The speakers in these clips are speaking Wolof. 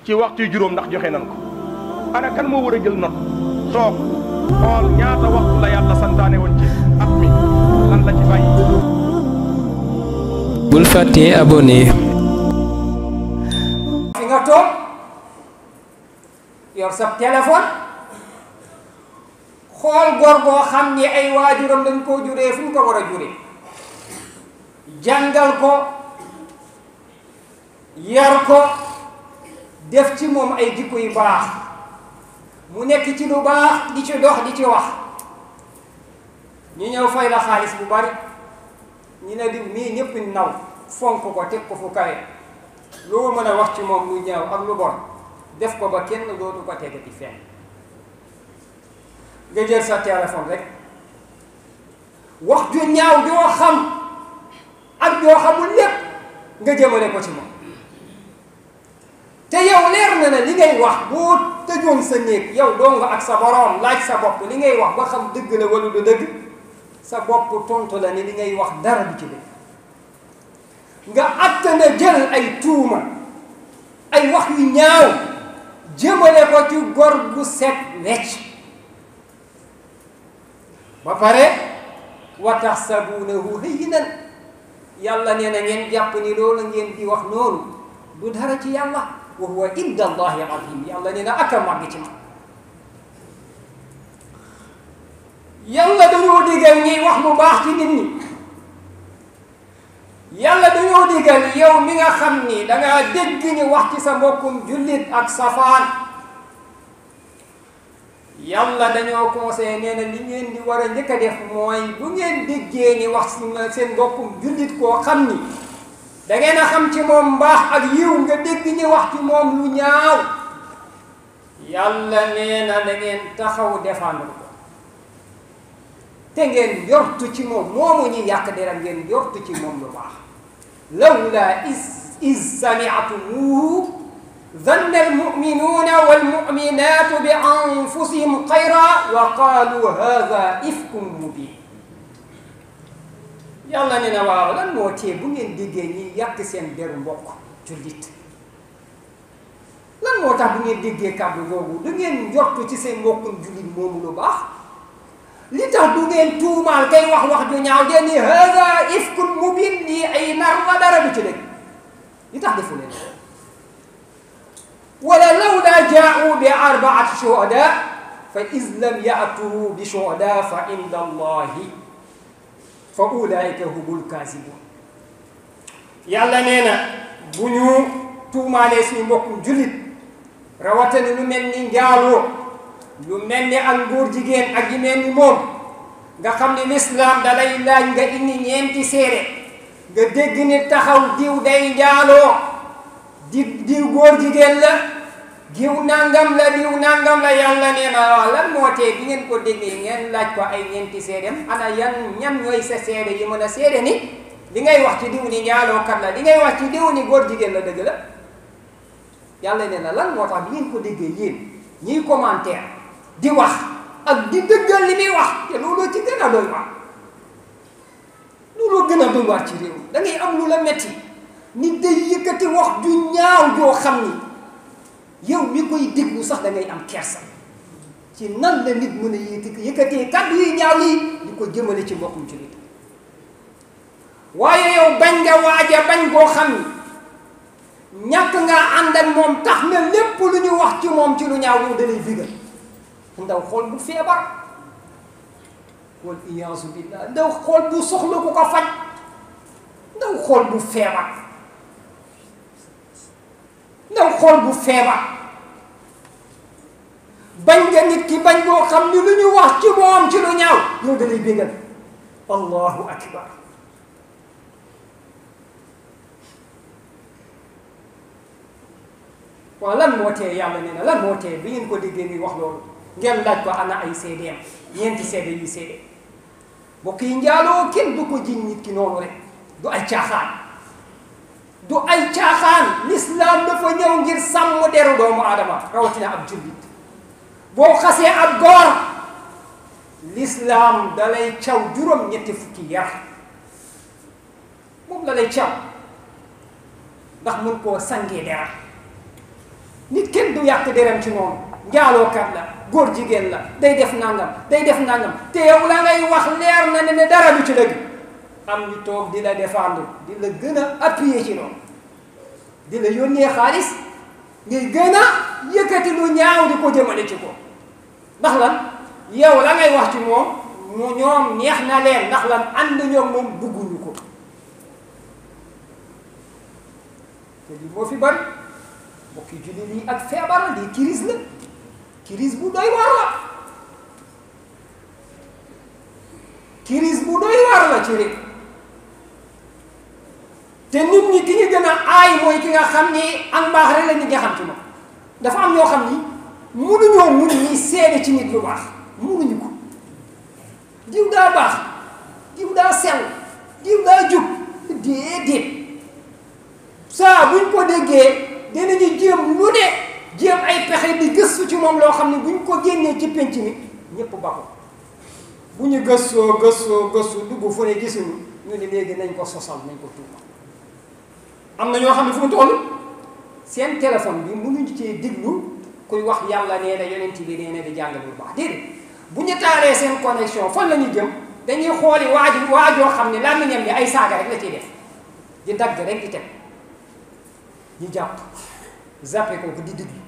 ci waxtu juróom ndax joxe nan ko ana kan moo war a jël not toog xool ñaata waxtu la yàlla santaane woon ci at mi lan la ci bàyyi. bul fàttee abonné. fi nga toog yor sa téléphone xool góor boo xam ni ay waajuram dañ koo juree fu ñu ko war a juree jàngal ko yar ko def ci moom ay jikko yu baax mu nekk ci lu baax di ci dox di ci wax ñu ñëw fay la xaalis bu bari ñu ne diw mii ñëpp naw fonk ko teg ko fu kawe loo mën a wax ci moom lu ñaaw ak lu bon def ko ba kenn dootu ko tegati fenn nga jël sa téléphone rek wax ju ñaaw joo xam ak joo xamul lépp nga jëmale ko ci moom te yow leer na ne li ngay wax boo tëjoon sa néeg yow doo nga ak sa boroom laaj sa bopp li ngay wax ba xam dëgg la wala du dëgg sa bopp tontu la ni li ngay wax dara du ci dëgg nga attana jël ay tuuma ay wax yu ñaaw jëmale ko ci góor gu set wecc ba pare wa taxsabuunahu hayyinan yàlla nee na ngeen jàpp ni loolu ngeen di wax noonu du dara ci yàlla wa huwa inda allahi azim yàlla nee na ak a màgg ci man yàlla dañoo digal ñuy wax lu baax ci nit ñi yàlla dañoo digal yow mi nga xam ni dangaa dégg ñu wax ci sa mbokkum jullit ak safaan yàlla dañoo conseillé nee na li ngeen di war a njëkk a def mooy bu ngeen déggee ni wax seen mbokkum jullit koo xam ni da ngeen a xam ci moom mbaax ak yiw nga dégg ñu wax ci moom lu ñaaw yàlla nee na da ngeen taxaw défendre ko te ngeen yortu ci moom moomu ñu yàq dara ngeen yortu ci moom lu baax lawla is sami'tumuhu dhanna almu'minuna walmu'minatu bi anfusihim xayra wa qalu hadha ifkum mubin yàlla ne na waaw lan moo tee bu ngeen déggee ñi yàq seen deru mbokk jullit lan moo tax bu ngeen déggee kàddu googu du ngeen njortu ci seen mbokkum jullit moomu lu baax li tax du ngeen tuumaal kay wax ju ñaaw den ni hada ifkun mubin lii ay nar la dara du ci dëgg li tax defu leen wala lawla jaa'u bi arba'ati shuhada fa iz lam ya'tu bi shuhada fa inda allahi fa ulaika humul kaasibun yàlla nee na bu ñu tuumaalee suñu mbokkum jullit rawatina lu mel ni njaaloo lu mel ni ak góor jigéen ak yi mel ni moom nga xam ne lislaam da lay laaj nga indi ñeenti seede nga dégg ni taxaw diw day njaaloo diw góor jigéen la diw nangam la yàlla nee na waaw lan moo tee bi ngeen ko déggee ngeen laaj ko ay ñeenti seedem ana ñan ñooy sa seede yi mën a seede ni li ngay wax ci diw ni njaaloo kat la li ngay wax ci diw ni góor jigéen la dëgg la yàlla nee na lan moo tax bi ngeen ko déggee yéen ñiy commentaire di wax ak di dëggal li muy wax te looloo ci gën a doy waar looloo gën a doy waar ci réew da ngay am lu la metti nit day yëkkati wax ju ñaaw joo xam ni yow mi koy déglu sax da ngay am kersa ci nan la nit mën a yëkkatee kàddu yu ñaaw yi di ko jëmale ci mbokkum jullit waaye yow bañ nga waaja bañ koo xam ni ñàkk ngaa ànd ak moom tax na lépp lu ñu wax ci moom ci lu ñaaw yow da lay vigal ndaw xool bu feebar wal iyaasu billah ndaw xool bu soxla ku ko faj ndaw xool bu feebar ndaw xool bu feebar bañ nga nit ki bañ boo xam ni lu ñu wax ci moom ci lu ñaaw yow da lay bégal allahu akbar waaw lan moo tee yàlla nee na lan moo tee bi ngeen ko déggee ngi wax loolu ngeen laaj ko ana ay seedeem ñeenti seede yuy seede mbokk yi njaaloo kenn du ko jiñ nit ki noonu rek du ay caaxaan du ay caaxaan l'islam dafa ñëw ngir sàmm deru doomu aadama rawatina ab jullit boo xasee ab góor l'islam dalay caw juróom-ñetti fukki yar moom la lay caw ndax mën koo sangee deram nit kenn du yàq deram ci moom njaalookat la góor jigéen la day def nangam te yow la ngay wax leer na ne dara du ci dëgg am ñu toog di la défendre di la gën a appuyer ci loolu di la yónnee xaalis ngay gën a yëkkati lu ñaaw di ko jëmale ci ko ndax lan yow la ngay wax ci moom mu ñoom neex na leen ndax lan ànd ñoom moom bugguñu ko te li moo fi bari mbokki jullit yi ak feebar lii crise la crise bu doy waar la crise bu doy waar la ci réew te nit ñi ki ñu gën a aay mooy ki nga xam ni ak mbaax rek la nit ñi xam ci moom dafa am ñoo xam ni mënuñoo mun ñi seede ci nit lu baax mënuñu ko diw daa baax diw daa sell diw daa jub déedéet saa buñ ko déggee dinañu jéem lu ne jéem ay pexe di gëstu ci moom loo xam ne buñ ko génnee ci penc mi ñëpp ba ko bu ñu gëstu dugg fu ne gisuñu ñu ne léegi nañ ko sosal nañ ko tuuma am na ñoo xam ne fu mu toll seen téléphone bi mënuñ cee diglu kuy wax yàlla nee na yonent bi nee na di jàng bu baax déedéet bu ñu taalee seen connexion fan la ñu jëm dañuy xooli waajoo xam ne làmmiñam bi ay saaga rek la ciy def di dagg rek di teg ñu jàpp zappé kooku di diglu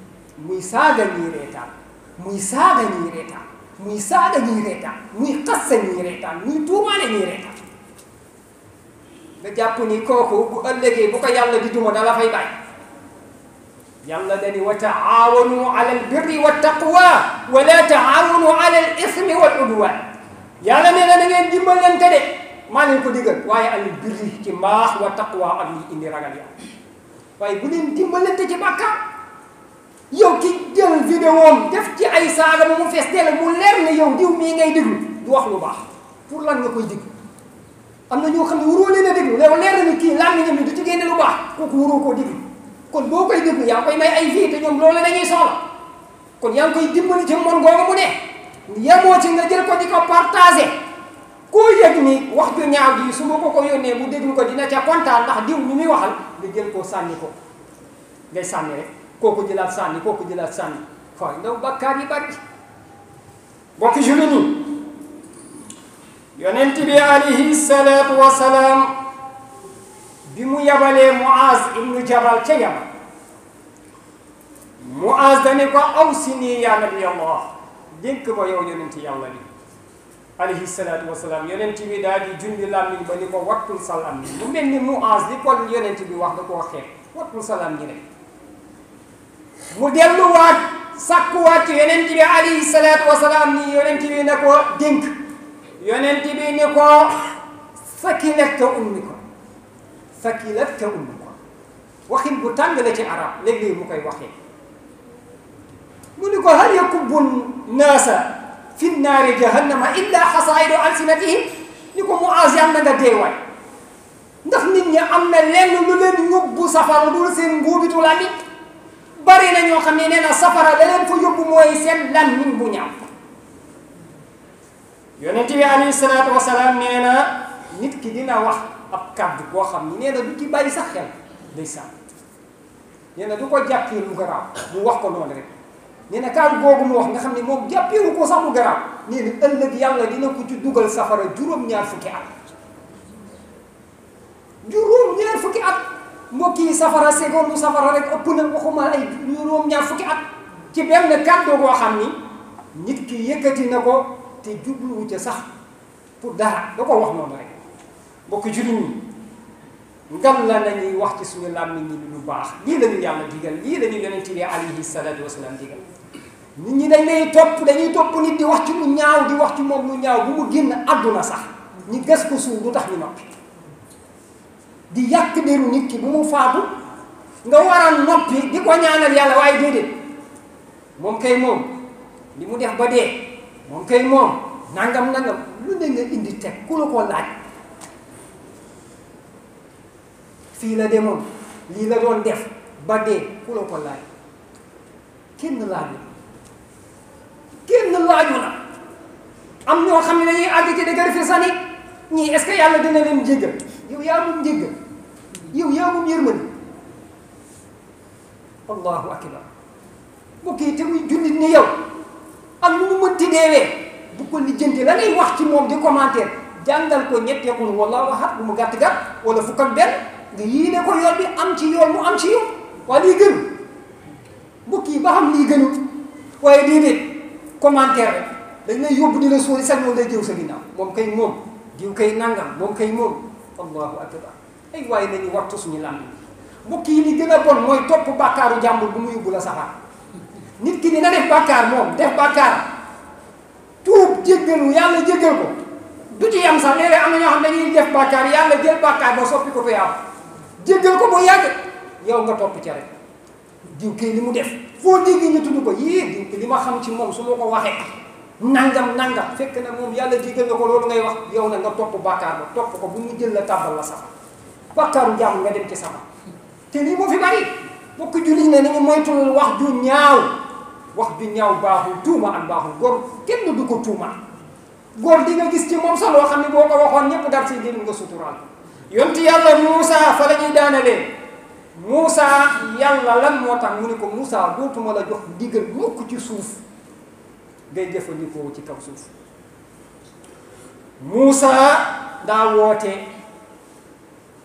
muy saaga ñuy reetaan muy saaga ñuy reetaan muy saaga ñuy reetaan muy xassa ñuy reetaan muy tuumaale ñuy reetaan nga jàpp ni kooku bu ëllëgee bu ko yàlla di duma dala fay bàyyi yàlla dani wa taawanu ala albirri wa taqwa wa la taawanu ala al ismi wal udwan yàlla nee na da ngeen dimbalante de maa leen ko digal waaye al birri ci mbaax wa taqwa ak li indi ragal yàlla waaye bu leen dimbalante ci bàkkaar yow ki jël vidéo def ci ay saaga mu fees dell mu leer ne yow diw mii ngay déglu du wax lu baax pour lan nga koy déglu am na ñoo xam ne waroo leen a déglu léegi leer na ni kii làmmiñam bi du ci génne lu baax kooku waroo koo déglu kon boo koy déglu yaa ngi koy may ay vie te ñoom loolu dañuy soxla kon yaa ngi koy dimbali ci mon googu mu ne yemoo ci nga jël ko di ko partagé koo yëg ni wax ju ñaaw ji su ma ko yónnee bu déglu ko dina ca kontaan ndax diw ñu muy waxal nga jël koo sànni ko ngay sànni rek kooku jëlaat sànni kooku jëlaat sànni fay ndaw bakkaar yi bari mbokki jullit ñi yonent bi alayhi salaatu wa salaam bi mu yabalee Muaz ibnu Jabal ca Yaman Muaz dane ko awsini ya nabi Allah dénk ma yow yonent yàlla bi alayhi salaatu wa salaam yonent bi daal di jundi làmmiñ ba ni ko wattul sa làmmiñ mu mel ni Muaz li ko yonent bi wax da koo xeeb wattul sa làmmiñ rek mu delluwaat sàkkuwaat ci yonent bi alayhi salaatu wa salaam ni yonent bi ne ko dénk yonent bi ni ko sakilatka ummika sakilatka ummika waxin bu tàng la ci arab léeg-léeg mu koy waxee mu ni ko hal yakubbu naasa fi naari jahannama illa xasaidu alsinatihim ni ko Muaz yam na nga deewaay ndax nit ñi am na lenn lu leen yóbbu safara dul seen ngóobitu làmmiñ bari na ñoo xam ne nee na safara la leen fa yóbbu mooy seen làmmiñ bu ñaaw yonent bi alayhi salaatu wasalaam nee na nit ki dina wax ab kàddu boo xam ni nee na du ci bàyyi sax xel day sàmm nee na du ko jàppee lu garaaw mu wax ko noonu rek nee na kàddu googu mu wax nga xam ne moom jàppeewu ko sax lu garaaw nee na ëllëg yàlla dina ko ci dugal safara juróom-ñaar fukki at juróom-ñaar fukki at mbokk yi safara seconde safara rek ëpp na waxuma ay juróom-ñaar fukki at ci benn kàddu goo xam ni nit ki yëkkati na ko te jubluwu ca sax pour dara da ko wax noonu rek mbokk jullit ñi ngal la nañuy wax ci suñu làmmiñ ñi lu baax lii la ñu yàlla digal lii la ñu yonent bi alayhi salaatu wasalaam digal nit ñi dañ lay topp dañuy topp nit di wax ci lu ñaaw di wax ci moom lu ñaaw bu mu génn àdduna sax ñi gas ko suuf du tax ñu noppi di yàq deru nit ki bu mu faatu nga war a noppi di ko ñaanal yàlla waaye déedéet moom kay moom li mu def ba dee moom kay moom nangam lu ne nga indi teg ku la ko laaj fii la demoon lii la doon def ba dee ku la ko laaj kenn laaju la am ñoo xam ne dañuy àgg ci dëgër fi sani ñii est-ce que yàlla dina leen jéggal yow yaa moom njéggal yow yaa moom yërmande allahu akbar mbokk yi te muy jullit ni yow ak nu mu mënti deewee bu ko lijjanti la ngay wax ci moom di commentaire jàngal ko ñett yaqul wallahu ahad bu mu gàtt gàtt wala fukk ak benn nga yéene ko yoon bi am ci yoon mu am ci yoon waaye lii gën mbokk yi ba xam lii gënul waaye déedéet commentaire rek dañ lay yóbbu di la sóori sax moom lay jëw sa ginnaaw moom kay moom diw kay nangam moom kay moom allahu akbar ay waaye nañu wattu suñu làmb mbokk yi li gën a bon mooy topp bàkkaaru jàmbur bu mu yóbbu la safar nit ki dina def bàkkaar moom def bàkkaar tuub jéggalu yàlla jéggal ko du ci yam sax léeg-léeg am na ñoo xam dañuy def bàkkaar yàlla jël bàkkaar ba soppi ko fa yàlla jéggal ko boo yàgg yow nga topp ca rek diw kay li mu def foo dégg ñu tudd ko yii diw ki li ma xam ci moom su ma ko waxee nangam nangam fekk na moom yàlla jéggal nga ko loolu ngay wax yow na nga topp bàkkaar ba topp ko bu mu jël la tàbbal la safar bàkkaaru jàmm nga dem ci safar te lii moo fi bari bokk jullit ne nañu moytul wax ju ñaaw wax ju ñaaw baaxul tuuma ak baaxul góor kenn du ko tuuma góor di nga gis ci moom sax loo xam ne boo ko waxoon ñëpp dar si génn nga suturaal yonti yàlla Muusa fa la ñuy daanalee Muusa yàlla lan moo tax mu ne ko Muusa dootuma la jox ndigal mukk ci suuf ngay jëfandikoo ci kaw suuf Muusa daa woote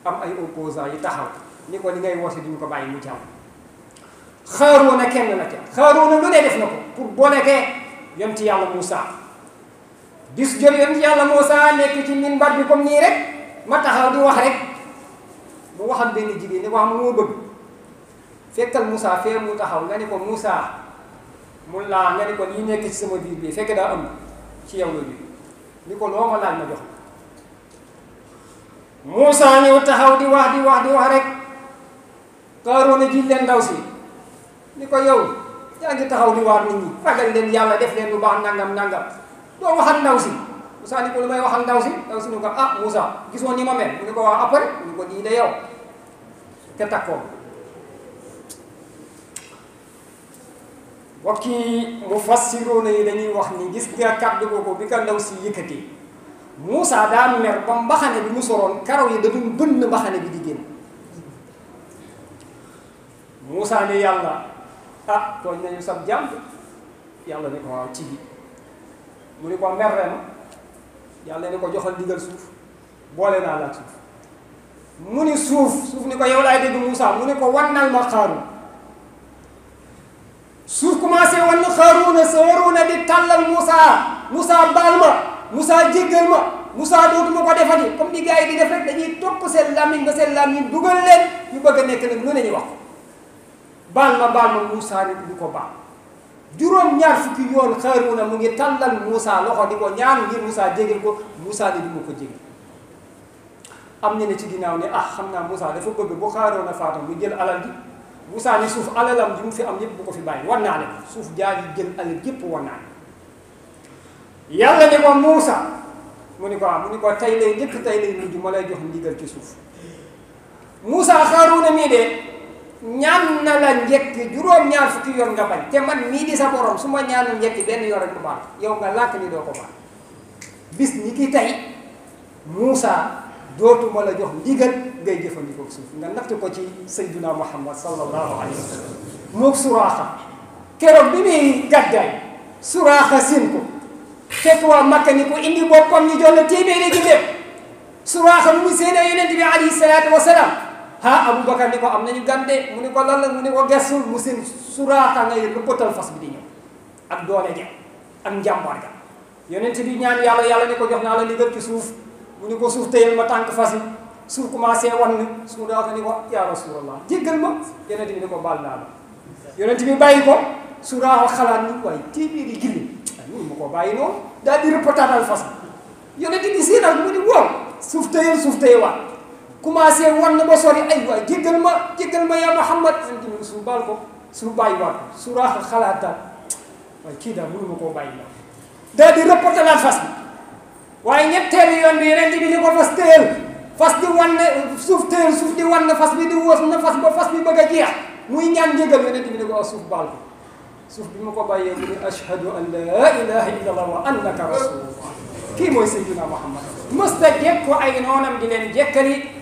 am ay opposants yi taxaw ni ko li ngay woote duñu ko bàyyi mu jàmm Xaaruuna kenn la ca Xaaruuna lu ne def na ko pour boole ke yonti yàlla Muusa bis jot yonti yàlla Muusa nekk ci minbar bi comme nii rek ma taxaw di wax rek mu waxal benn jigéen ni ko xam moo bëgg fekkal Muusa fee mu taxaw nga ni ko Muusa mun laa nga ni ko lii nekk ci sama biir bi fekk daa am ci yow la bi ni ko loo ma laaj ma jox Muusa ñëw taxaw di wax rek Xaaruuna ji leen ndaw si ni ko yow yaa ngi taxaw di waar nit ñi ragal leen yàlla def leen lu baax nangam nangam doo waxal ndaw si Muusa ni ko lu may waxal ndaw si ni ko ah Muusa gisoo ni ma mel mu ni ko wax après mu ni ko nii de yow te takkoo wakki mufassiroona yi dañuy wax ni gis nga kàddu ko bi ka ndaw si yëkkati Muusa daa mer ba mbaxane bi mu soroon karaw yi da doon bënn mbaxane bi di génn Muusa ne yàlla ah tooñ nañu sab jàmm yàlla ni ko waaw ci bi mu ni ko merre ma yàlla ni ko joxal digal suuf boole naa la ak suuf mu ni suuf ni ko yow laay dégg Muusa mu ni ko wannal ma Xaaruun suuf commencé wan Xaaruuna di tàllal Muusa baal ma Muusa jéggal ma Muusa dootuma ko defati comme ni gars yi di def rek dañuy topp seen làmmiñ ba seen làmmiñ dugal leen ñu bëgg a nekk nag lu ne ñu wax baal ma Muusa ni du ko baal juróom-ñaar fukki yoon Xaaruuna mu ngi tàllal Muusa loxo di ko ñaan ngir Muusa jéggal ko Muusa ni du ma ko jéggal am na ne ci ginnaaw ne xam naa Muusa dafa bëgg bu Xaaruuna faatu mu jël alal ji Muusa ni suuf alalam ji mu fi am yépp bu ko fi bàyyi war naa leen suuf jaa yi jël alal yépp war naa leen yàlla ne ko Muusa mu ni ko tey lay njëkk tey lay mujj ma lay jox ndigal ci suuf Muusa Xaaruuna mii de ñaan na la njëkk juróom-ñaar fukki yoon nga bañ te man mii di sa borom su ma ñaanul njëkk benn yoon rek mu baal yow nga làkk ni doo ko baal bis ni ki tey Muusa dootuma la jox ndigal ngay jëfandikoo suuf nga natt ko ci sayyiduna Muhammad sallallahu alayhi wa sallam moog Suraaxa keroog bi muy gàddaay Suraaxa sin ko fekk waa Makka ni ko indi boppam ñu jox la téeméeri gi lépp Suraaxa mu séenee yonent bi alayhi salaatu wa salaam Abubakar ni ko am nañu gànde mu ni ko lan la mu ni ko gestul mu seen Suraaxa ngay rëppatal fas bi di ñëw ak doole ja ak njàmbaar ga yonent bi ñaan yàlla ni ko jox naa la ndigal ci suuf mu ni ko suuf téyel ma tànk fas yi suuf commencé wan Suraaxa ni ko yaa Rasulallah jéggal ma yonent bi ni ko baal naa la yonent bi bàyyi ko Suraaxa xalaat ni waaye téeméeri gilim mënu ma ko bàyyi noonu daal di rëppataatal fas bi yonent bi siinal mu ni wow suuf téyewaat commencé wan na ba sori ay waay jéggal ma yaa Muhammad yonent bi suuf baal ko suuf bàyyiwaat ko Suraaxa xalaataat waaye kii daal mënu ma koo bàyyi noonu daal di rëppatalaat fas bi waaye ñetteelu yoon bi yonent bi ni ko fas téyel fas di wan suuf téyel suuf di wan na fas bi di wóos na fas ba fas bi bëgg a jeex muy ñaan njéggal yonent bi ni ko suuf baal ko suuf bi ma ko bàyyee mu ni ashhadu an la ilaha illallah wa annaka rasulullah kii mooy sayyidina Muhammad mësta jekk ko ay noonam di leen jekkali